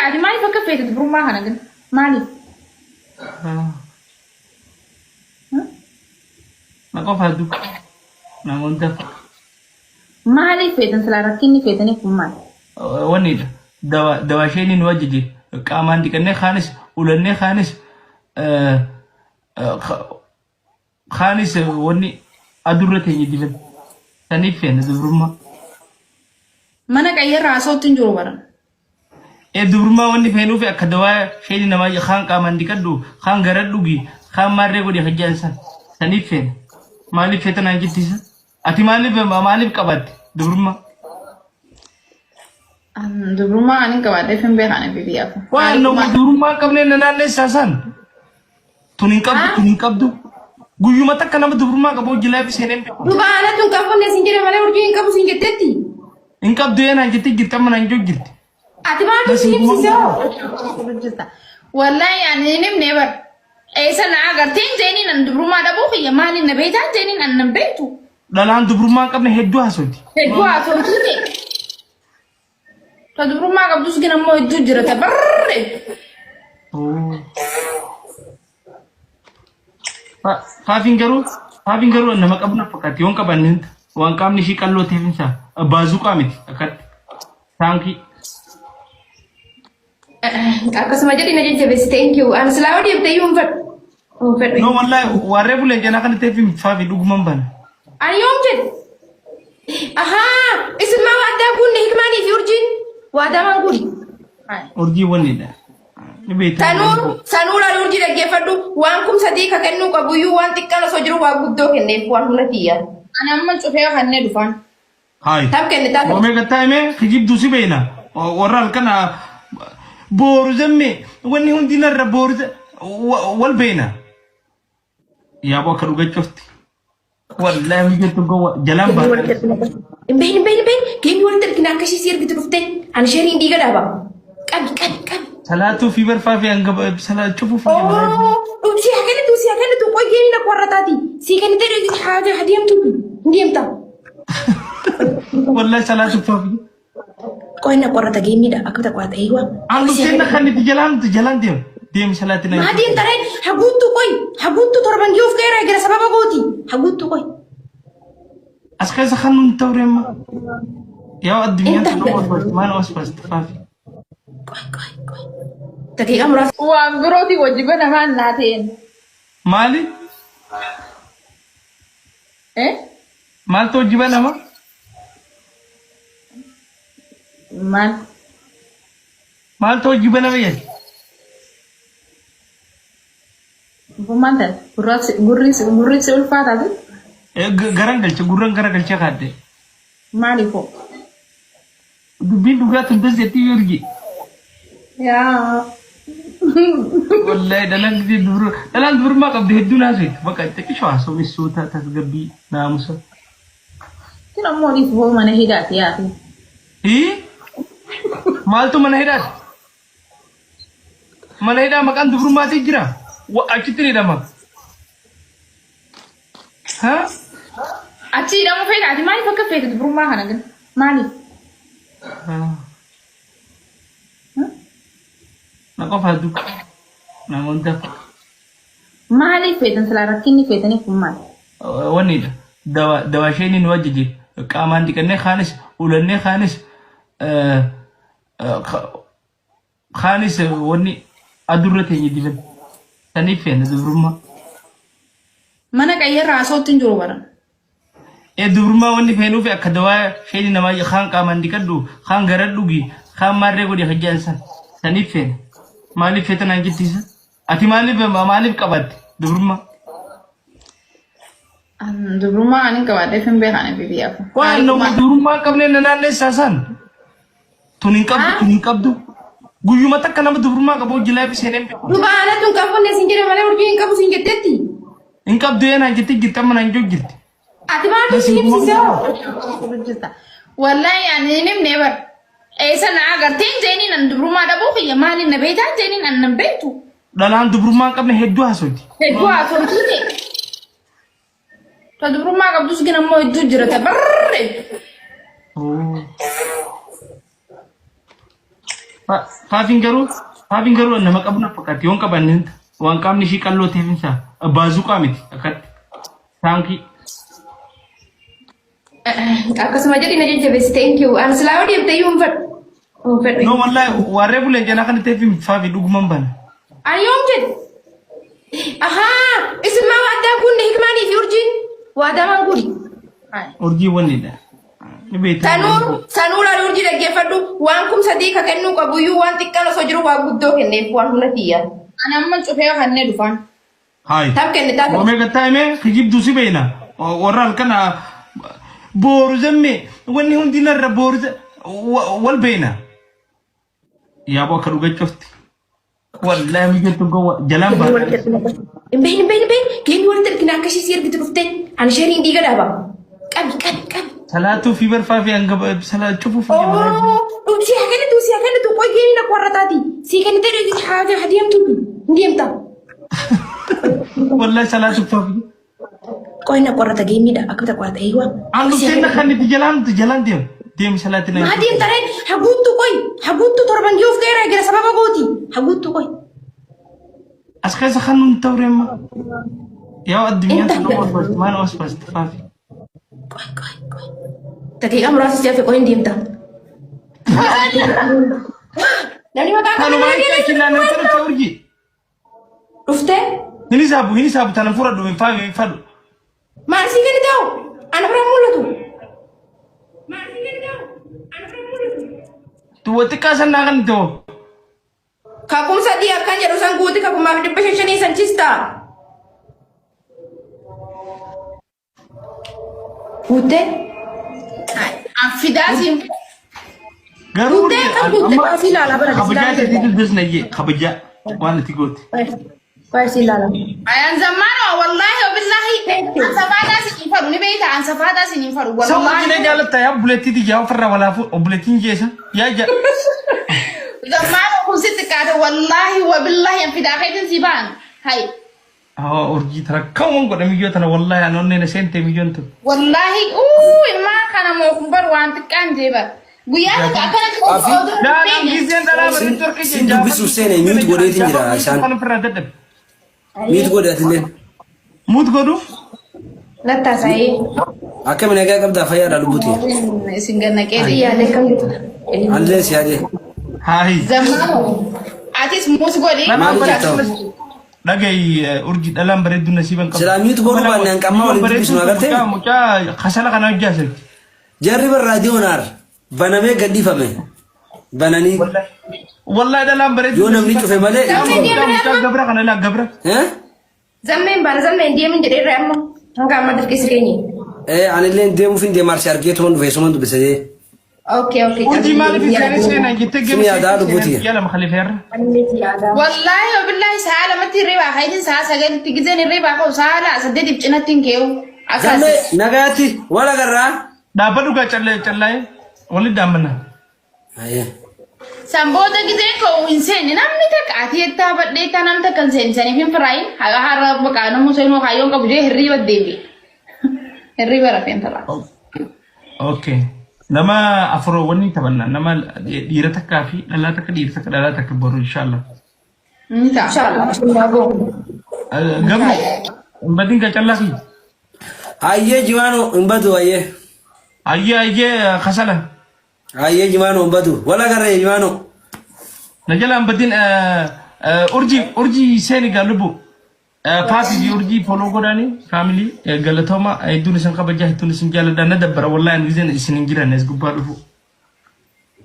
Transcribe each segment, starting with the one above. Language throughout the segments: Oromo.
Ati maaliif akka feete dubrummaa kana gin? Maaliif? Na qofa du. Namoota Maaliif feetan silaa rakkinni feetaniif kun maali? Wannidha. Dawa dawa isheen nu ajaje qaamaan dhiqannee kaanis ulannee kaanis kaanis wanni adurra teenye diban. Saniif feena dubrummaa. Mana qayyarraa haasawutti hin jiru bara. Ee dubrummaa wanni feenuufi akka dawaa sheeni namaa kaan qaamaan dhiqadhu kaan gara dhugi kaan maarree godhi hajjaan san saniif feena. Maaliif feeta naan jettisa? Ati maaliif maaliif qabaatte dubrummaa? Dubrummaa ani qabaadheef hin beekan biyyaaf. Waan nama dubrummaa hin qabne na naannessaa san. Tun hin qabdu tun hin qabdu. Guyyuma takka nama dubrummaa qabu hojii laafi seenee hin beeku. Duba anatu hin qabu sin jedhe malee urjii hin qabu sin jettetti. Hin qabdu ee naan jettee jirti amma naan jiru jirti. Ati maaltu si himsise hoo? Wallahi ani hin himne bar. Eessa na agartee hin jeeniin an dubrummaa dhabuu kiyya maaliin na beektaa hin jeeniin an nan beektu. Dhalaan dubrummaa hin qabne hedduu haasofti. Hedduu haasofti ta'e. Ta dubrummaa qabdus gin ammoo hedduu jira ta barre. Faafiin garuu faafiin garuu nama qabu na fakkaatti yoon qabanne waan qaamni ishii qalloo ta'eef isaa baazuqaa miti akkatti taankii. Akkasuma jedhi na jajjabeessi thank you. Ani silaa yoo deemte iyyuu hin fedhu. Hin fedhu. No wallahi warree buleen janaa kana ta'eef faafi dhuguman bana. Ani yoom jedhe? Ahaa isin maa waadaa guunne hikmaanii fi urjiin waadaa maan guunne? Urjii wannidha. Ni beektaa. Sanuu sanuu laal urjii dhaggeeffadhu waan 3000 ka kennuu qabu iyyuu waan xiqqaan osoo jiru waan guddoo kenneef waan humna kiyyaa. Ani amma cufee kannee dhufaan. Hayi. Tam kenne taate. Oomee gattaa himee kijibduu si beena. Warra halkan booru zammee wanni hundi narra booru wal beena. Yaaboo akka dhugachufti. Wallaahi hojjettu gowwa jalaan baata. Hin beeyin hin beeyin hin beeyin geemii walitti ergina akka ishii si ergitu dhuftee ani sheeriin dhiiga dhaaba. Qabi qabi qabi. Salaatuu fi barfaa fi hanga salaa cufuu fi Oo si haa kennitu si haa kennitu qoy geemii na qorrataati si kennitee haa haa deemtu hin deemta. Wallaahi salaatuu fi Qoy na qorrata geemiidha akka ta qorrata eeywaa. An dhuftee na kan itti jalaan jalaan deemu. Deemi salaatti na. Maa deemta ree haguuttu qoy haguuttu torban giyuuf qeera eegala sababa gooti haguuttu qoy. As keessa kan nuti ta'u reemma. Yaa addunyaan Inta- tun nama osbaasti maal osbaasti faafi. Qoy qoy qoy. Daqiiqaa muraasa. Waan birootii wajji banamaan naa ta'een. Maali? Eh? Maaltu hojii banama? Maal? Maaltu hojii banama jedhe? Maal ta'e? Gurraasi gurri gurri si ulfaataati? Garan galche gurran gara galchee kaadde. Maaliif hoo? Dubbiin dhugaa tun das jettii urji. Yaa. Wallahi dhalaan gisee dubru dhalaan dubrummaa qabdi hedduun haasofti. Bakka xiqqishoo haasofni suuta tasgabbii naamusa. Kun ammoo dhiif hoo mana hidhaati yaati. Hii? Maaltu mana hidhaati? Mana hidhaa maqaan dubrummaatii jira. Achitti ni hidhama. Ha? Achi hidhamuu feeta ati maaliif akka feete dubrummaa kana gin? Maaliif? Na qofa du. Namoota Maaliif feetan silaa rakkinni feetaniif kun maali? Wannidha. Dawa dawa isheen nu ajaje qaamaan dhiqannee kaanis ulannee kaanis Kaanis wanni adurra teenye diban. Saniif feena dubrummaa. Mana qayyarraa haasawutti hin jiru bara. Ee dubrummaa wanni feenuufi akka dawaa sheeni namaa kaan qaamaan dhiqadhu kaan gara dhugi kaan maarree godhi hajjaan san saniif feena. Maaliif feeta naan jettisa? Ati maaliif maaliif qabaatte dubrummaa? Dubrummaa ani qabaadheef hin beekan biyyaaf. Waan nama dubrummaa hin qabne na naannessaa san. Tun hin qabdu, tun hin qabdu. Guyyuma takka nama dubrummaa qabu hojii laafi seenee hin beeku. Duba anatu hin qabu sin jedhe malee urjii hin qabu sin jettetti. Hin qabdu ee naan jettee jirti amma naan jiru jirti. Ati maaltu si himsise hoo? Wallahi ani hin himne bar. Eessa na agartee hin jeeniin an dubrummaa dhabuu kiyya maaliin na beektaa hin jeeniin an nan beektu. Dhalaan dubrummaa hin qabne hedduu haasofti. Hedduu haasofti ta'e. Ta dubrummaa qabdus gin ammoo hedduu jira ta barre. Faafiin garuu faafiin garuu nama qabu na fakkaatti yoon qabanne hin ta'a. Waan qaamni ishii qalloo ta'eef hin ta'a. Baazuqaa miti akkatti. Taankii. Akkasuma jedhi na jajjabeessi thank you. Ani silaa yoo deemte iyyuu hin fedhu. Hin fedhu. No wallahi warree buleen jalaa kan ta'eef faafi dhuguman bana. Ani yoom jedhe? Ahaa isin maa waadaa guunne hikmaanii fi urjiin waadaa maan guunne? Urjii wannidha. Ni beektaa. Sanuu sanuu laal urjii dhaggeeffadhu waan 3000 ka kennuu qabu iyyuu waan xiqqaan osoo jiru waan guddoo kenneef waan humna tiyyaa. Ani amma cufee kannee dhufaan. Hayi. Taaf kenne taaf. Oomee gattaa himee kijibduu si beekna. Warra halkan booru zammee wanni hundi narra booru wal beekna. Yaaboo akka dhuga cufti. Wallaahi mijattu gowwa jalaan baata. Hin beeyin hin beeyin hin beeyin geemii walitti ergina akka ishee si ergitu dhuftee ani sheeriin dhiiga dhaaba. Qabi qabi qabi. Salaatuu fi barfaa fi hanga salaa cufuuf. Oo si haa kennitu si haa kennitu qoy geemii na qorrataati si kennitee haa deemtu hin deemta. Wallahi salaatuu faafi. Qoy na qorrata geemiidha akkamitti qorrata eeywaa. An dhuftee na kan itti jalaan jalaan deem. Deemi salaatti na. Maa deemta ree haguuttu qoy haguuttu torban giyuuf ga'eera gara sababa gooti haguuttu qoy. As keessa kan nun ta'u reemma. Yaa addunyaan Inta- tun nama osbaasti maal osbaasti faafi. Qoy qoy qoy. Daqiiqaa muraasa si hafe qoy hin deemta. Namni maqaa kana Kanuma mana jecha deemee kinnaan nama ta'u urjii. Dhuftee Hin hisaabu hin hisaabu tanan fudhadhu hin faafi hin fadhu. maal sii kenni ta'u ana bira mul'atu. Maal sii kenni ta'u ana bira mul'atu. Tuwa xiqqaa san naa kan ta'u. Kakum sadii akkan jedhu san guuti kakumaaf dhibba shan shanii san chistaa. Guuttee? An fidaa siin Garuu Guuttee kan guutte baasii ilaalaa bara kabajaa ta'e dubbis na jee kabajaa waan itti goote. Baasii ilaalaa. Ayan zammaano wallahi wabillahi an safaataa sin hin fadhu ni beeyta an safaataa sin hin fadhu Sababa wallahi jina jaalatta yaa obboleettii tiyyaa ofirraa walaafuu obboleettiin jeesa yaa ja. Zammaano kun sitti qaate wallahi wabillahi an fidaa keetiin si ba'an hay Haa urjii tana akkam godhe miyyoo tana wallahi an onneen seente miyyoon tun. Wallahi uu ilmaa kana moo kun bar waan xiqqaan jee bar. Guyyaa tokko akkanatti Afi. oduu hin Daan teenye. giseen dhalaa bareedduu harka Sin dubbisuuf seene mute godheetiin jira isaan. Kan ofirraa dadhabe. Mute godhe atilleen. Mute godhu. Nattaasa'ee. Akkami nagaa qabdaa fayyaadha lubbuti. Isin gannaqee Yaadee kam jirtu? Anillee si yaadee. Haayi. Zammaano atis muus godhi. Maali jettaa? Dhagayi urjii dhalaan bareedduu nasiiban qabu. Silaa mute godhuu baanne hanqammaa waliin dubbisnu agartee? Mucaa mucaa kasala kana hojjaasatti. Jarri bar raadiyoonaar banamee gadhiifame. Bananii. Wallahi dhalaan bareedduu. Yoo namni cufe malee hin Mucaa cufamu. mucaa gabra kana ilaa gabra. Eh? Zammeen baana zammeen deemin jedheerra amma hanga amma dirqisi keenye. Eh, anillee deemuuf hin deema arsii argee tuman dhufe suman dubbise. Okay okay. Urjii maaliif hin seenee seenaa jettee Sin yaadaa lubbuuti. Guyyaa lama khaliifeerra. Wallaahi wabillahi sa'a lamatti hirribaa ka'itin sa'a sagalitti gizeen hirribaa ka'u sa'a saddeetiif cinatti hin kee'u. Zammee Akkas. nagaatti wal agarraa. Dhaabbadhu gaa callee callaa'ee walitti dhaammanna. Hayyee. San booda gizeen ka'u hin seenne namni takka ati jettaa badheettaa namni takka hin seenne saniif hin firaayin haqa har'a maqaa namuu seenuu kaayyoon qabu jee hirriiba deebi'e. Hirriiba rafeen firaa. Okay. Nama afur wanni taphanna nama dhiira takkaa fi dhalaa takka dhiira takka dhalaa takka boru inshallah. Ni ta'a. Inshallah. Gabri hin badin gaa callaa fi. Hayyee jimaanoo hin badu hayyee. Ayyee ayyee kasala. Hayyee jimaanoo hin badu. Wal agarree jimaanoo. Na jala hin badin urjii urjii seeni gaa lubbu. Faafi fi urjii follow godhaani family galatooma hedduun isin kabajaa hedduun isin jaaladha na dabbara wallahi ani gizeen isin hin jiran as gubbaa dhufu.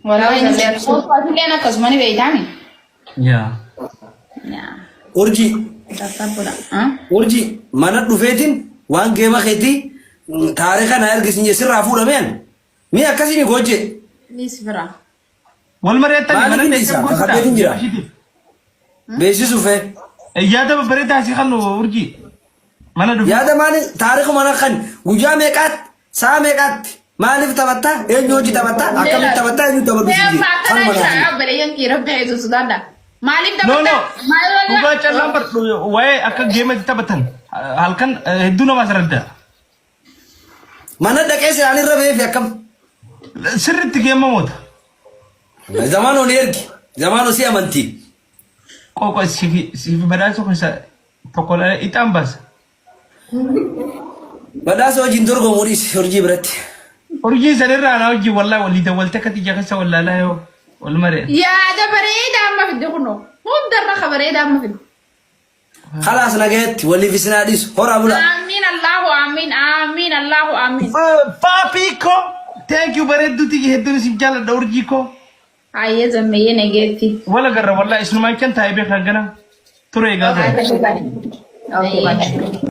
Wallaahi atilleen akkasuma ni beeytaami. Yaa. Yaa. Urjii. Tattabbudha. Urjii mana dhufeetiin waan geema keetii taarika na ergisiin sirraa fuudhameen. Mee akkasiin hojje. Please fira. Wal mari'attanii Maaliif mana hin teessee dhiisa? gorsita. Kakadheetiin jira. Beeksisuuf ee. Yaada babbareedaa asii kan urjii. Mana dhufe. Yaada maali taarika mana kan guyyaa meeqaatti sa'a meeqaatti maaliif taphatta eenyu hojii taphatta akkamitti taphatta eenyu taphatu Mee si amma akkana kanuma jira naaf. obboleeyyan kee rabbi haa eessu sodaadha. Maaliif No no. taphatta? Maal Dhugaa callaan bar waa'ee akka geematti taphatan halkan hedduu nama asirradda. Mana dhaqee siraan irra beefi akkam. Sirriitti geemamoota. Zamaan oli ergi. Zamaanoo si amanti. Qoqo siif badhaasa keessa tokko ixaan baasa. Badhaasa wajjin dorgomu dhiisi urjii biratti. Urjii sanirraa anaa wajjin wallaahi walii dawwalte akka xiyya keessa wallaalaa yoo wal maree. Yaada bareedaa amma fidde kunoo. Hundarra ka bareedaa amma fidde. Khalaas nagayatti waliif isin haa dhiisu. Horaa bulaa. Aamiin Allahu aamiin aamiin Allahu aamiin. Paapii koo thank you bareedduu tiyya hedduun isin jaalladha urjii koo. Hayyee zammeeyyee nageetti. Wala garra wallahi isinumaan kan taa'ee beekan gana ture egaa ture. Okay, bye.